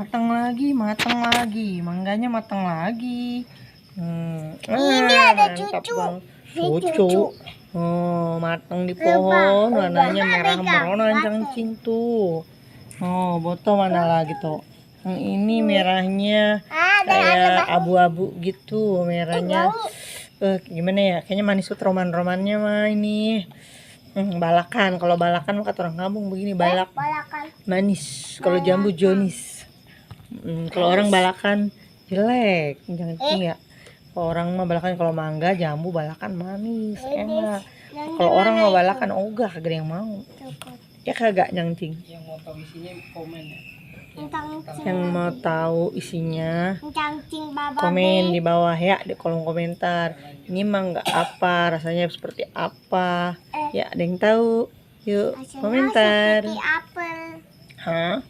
Matang lagi, mangganya matang lagi. Ini ada cucu. Cucu. Oh, matang di pohon, warnanya merah meronan cangcing tuh. Oh, botol mana lagi tuh? Yang ini merahnya kayak abu-abu gitu, merahnya. Gimana ya? Kayaknya manis tuh roman-romannya mah ini. Balakan, kalau balakan kata orang kampung begini, balak manis. Kalau jambu jonis. Kalau orang balakan jelek, jangan ya. Kalau orang mah balakan, kalau mangga, jambu, balakan manis, enak. Kalau orang mau balakan ogah, kagak ada yang mau. Ya kagak nyangcing. Yang mau tahu isinya komen ya. Yang mau tahu isinya komen di bawah ya, di kolom komentar. Ini mangga apa, rasanya seperti apa? Ya, ada yang tahu. Yuk, komentar. Hah?